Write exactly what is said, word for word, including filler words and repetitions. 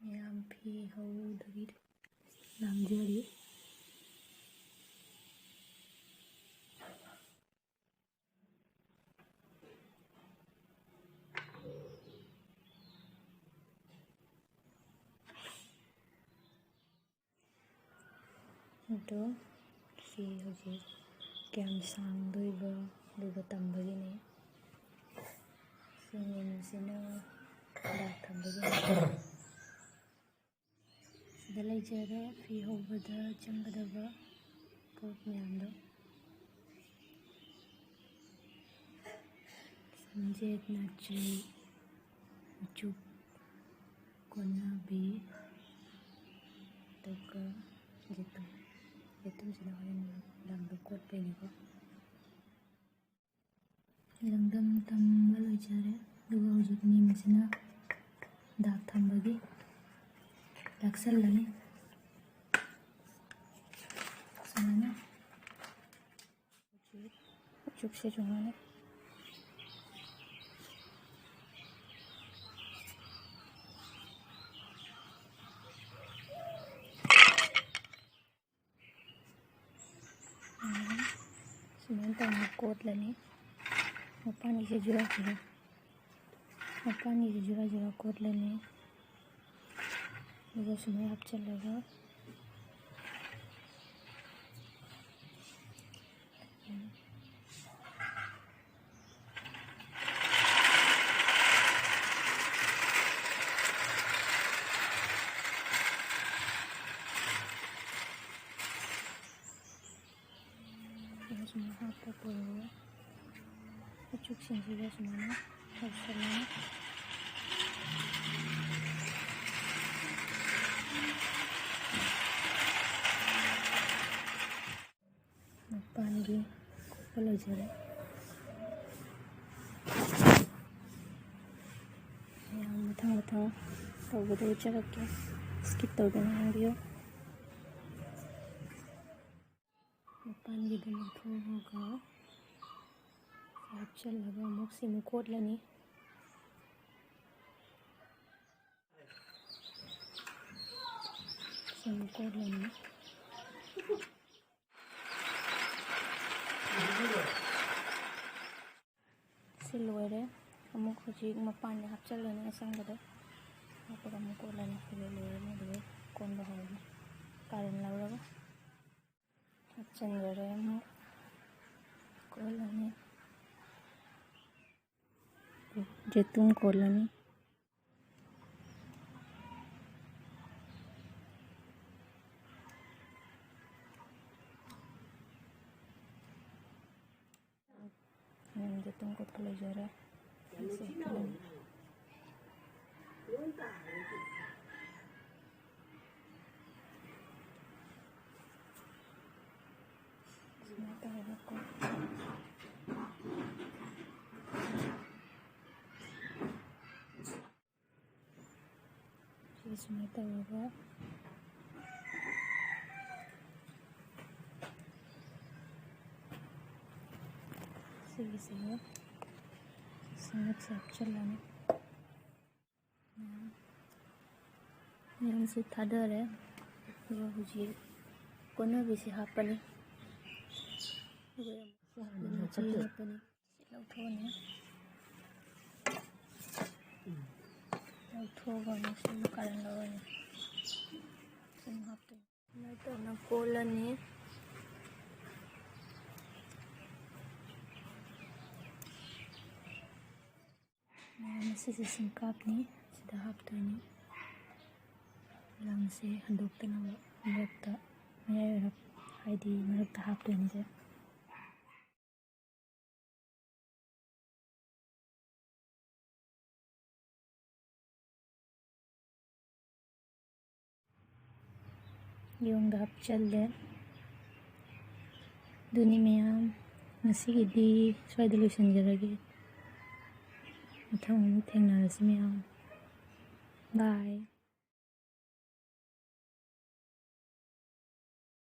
ꯃꯌꯥꯝ ꯐꯤ ꯍꯧꯕꯒꯤ ꯂꯥꯡꯖꯔꯤ꯫ ꯑꯗꯣ ꯁꯤ ꯍꯧꯖꯤꯛ ꯀꯌꯥꯝ ꯁꯥꯡꯗꯣꯏꯕ ꯑꯗꯨꯒ ꯇꯝꯕꯒꯤꯅꯤ꯫ ꯁꯤ ꯅꯤꯝꯁꯤꯅ ꯗꯥꯛ ꯊꯝꯕꯒꯤꯅꯤ꯫ ꯁꯤꯗ ꯂꯩꯖꯔꯦ ꯐꯤ ꯍꯧꯕꯗ ꯆꯪꯒꯗꯕ ꯄꯣꯠ ꯃꯌꯥꯝꯗꯣ꯫ ꯁꯝꯖꯦꯠ, ꯅꯥꯆꯩ, ꯃꯆꯨꯞ, ꯀꯣꯟꯅꯕꯤ, ꯑꯗꯨꯒ ꯌꯦꯇꯨꯝ꯫ ꯌꯦꯇꯨꯝꯁꯤꯅ ꯍꯣꯔꯦꯟ ꯂꯪꯗꯣ ꯀꯣꯠꯄꯩꯅꯦꯀꯣ꯫ ꯂꯪꯗꯝ ꯇꯝꯕ ꯂꯣꯏꯖꯔꯦ꯫ ꯑꯗꯨꯒ ꯍꯧꯖꯤꯛ ꯅꯤꯝꯁꯤꯅ ꯗꯥꯛ ꯊꯝꯕꯒꯤ ꯂꯥꯛꯁꯜꯂꯅꯤ꯫ ꯁꯨꯃꯥꯏꯅ꯫ ꯍꯧꯖꯤꯛ ꯃꯆꯨꯞꯁꯦ ꯁꯨꯃꯥꯏꯅ꯫ ꯁꯨꯃꯥꯏꯅ ꯇꯧꯅ ꯀꯣꯠꯂꯅꯤ꯫ ꯃꯄꯥꯟꯒꯤꯁꯦ ꯖꯨꯔꯥ ꯖꯨꯔꯥ, ꯃꯄꯥꯟꯒꯤꯁꯦ ꯖꯨꯔꯥ ꯖꯨꯔꯥ ꯀꯣꯠꯂꯅꯤ꯫ ꯑꯗꯨꯒ ꯁꯨꯃꯥꯏꯅ ꯍꯥꯞꯆꯤꯜꯂꯒ ꯁꯨꯃꯥꯏꯅ ꯍꯥꯞꯄ ꯄꯨꯔꯛꯑꯣ꯫ ꯃꯆꯨꯞꯁꯤꯡꯁꯤꯗ ꯁꯨꯃꯥꯏꯅ ꯇꯧꯁꯜꯂꯣ꯫ ꯃꯄꯥꯟꯒꯤ ꯀꯣꯠꯄ ꯂꯣꯏꯖꯔꯦ꯫ ꯃꯌꯥꯝ ꯃꯊꯪ ꯃꯊꯪ ꯇꯧꯕꯗ ꯎꯠꯆꯔꯛꯀꯦ꯫ Skip ꯇꯧꯗꯅ ꯌꯦꯡꯕꯤꯌꯨ꯫ ꯃꯄꯥꯟꯒꯤꯗꯨ ꯂꯧꯊꯣꯛꯑꯒ ꯍꯥꯞꯆꯤꯜꯂꯒ ꯑꯃꯨꯛ ꯁꯤ ꯑꯃꯨꯛ ꯀꯣꯠꯂꯅꯤ꯫ ꯁꯨꯝ ꯀꯣꯠꯂꯅꯤ꯫ ꯁꯤ ꯂꯣꯏꯔꯦ꯫ ꯑꯃꯨꯛ ꯍꯧꯖꯤꯛ ꯃꯄꯥꯟꯗ ꯍꯥꯞꯆꯜꯂꯅꯤ ꯑꯁꯪꯕꯗꯣ꯫ ꯍꯥꯞꯄꯒ ꯑꯃꯨꯛ ꯀꯣꯠꯂꯅꯤ꯫ ꯍꯧꯖꯤꯛ ꯂꯣꯏꯔꯅꯤ꯫ ꯑꯗꯨꯒ ꯀꯣꯟꯕ ꯍꯧꯔꯅꯤ꯫ ꯀꯥꯔꯟ ꯂꯧꯔꯒ ꯍꯥꯞꯆꯟꯈꯔꯦ꯫ ꯑꯃꯨꯛ ꯀꯣꯠꯂꯅꯤ꯫ ꯌꯦꯇꯨꯝ ꯀꯣꯠꯂꯅꯤ꯫ ꯌꯦꯇꯨꯝ ꯀꯣꯠꯄ ꯂꯣꯏꯖꯔꯦ꯫ ꯁꯨꯃꯥꯏꯅ ꯇꯧꯔꯒꯀꯣ꯫ ꯁꯤ ꯁꯨꯃꯥꯏꯅ ꯇꯧꯔꯒ ꯁꯤꯒꯤꯁꯤꯒ ꯁꯤꯃꯤꯛꯁꯦ ꯍꯥꯞꯆꯤꯜꯂꯅꯤ꯫ ꯃꯌꯥꯝꯁꯦ ꯊꯥꯗꯔꯦ꯫ ꯑꯗꯨꯒ ꯍꯧꯖꯤꯛ ꯀꯣꯟꯅꯕꯤꯁꯦ ꯍꯥꯞꯄꯅꯤ꯫ ꯑꯗꯨꯒ ꯃꯆꯨ ꯍꯥꯞꯄꯅꯤ꯫ ꯁꯤ ꯂꯧꯊꯣꯛꯑꯅꯤ꯫ ꯂꯧꯊꯣꯛꯑꯒ ꯑꯃꯨꯛ ꯁꯤꯃ ꯀꯥꯔꯟ ꯂꯧꯔꯅꯤ꯫ ꯁꯤꯃ ꯍꯥꯞꯇꯣꯏꯅꯤ꯫ ꯁꯨꯃꯥꯏꯅ ꯇꯧꯅ ꯀꯣꯜꯂꯅꯤ꯫ ꯃꯌꯥꯝ ꯑꯁꯤꯁꯦ ꯁꯤꯡꯀꯥꯞꯅꯤ꯫ ꯁꯤꯗ ꯍꯥꯞꯇꯣꯏꯅꯤ꯫ ꯂꯪꯁꯦ ꯍꯟꯗꯣꯛꯇꯅꯕ ꯃꯔꯛꯇ, ꯃꯌꯥꯏ ꯑꯣꯏꯔꯞ, ꯍꯥꯏꯗꯤ ꯃꯔꯛꯇ ꯍꯥꯞꯇꯣꯏꯅꯤꯁꯦ꯫ ꯌꯣꯡꯗ ꯍꯥꯞꯆꯜꯂꯦ꯫ ꯑꯗꯨꯅꯤ ꯃꯌꯥꯝ, ꯉꯁꯤꯒꯤꯗꯤ ꯁ꯭ꯋꯥꯏꯗ ꯂꯣꯏꯁꯤꯟꯖꯔꯒꯦ꯫ ꯃꯊꯪ ꯑꯃꯨꯛ ꯊꯦꯡꯅꯔꯁꯤ ꯃꯌꯥꯝ꯫ Bye꯫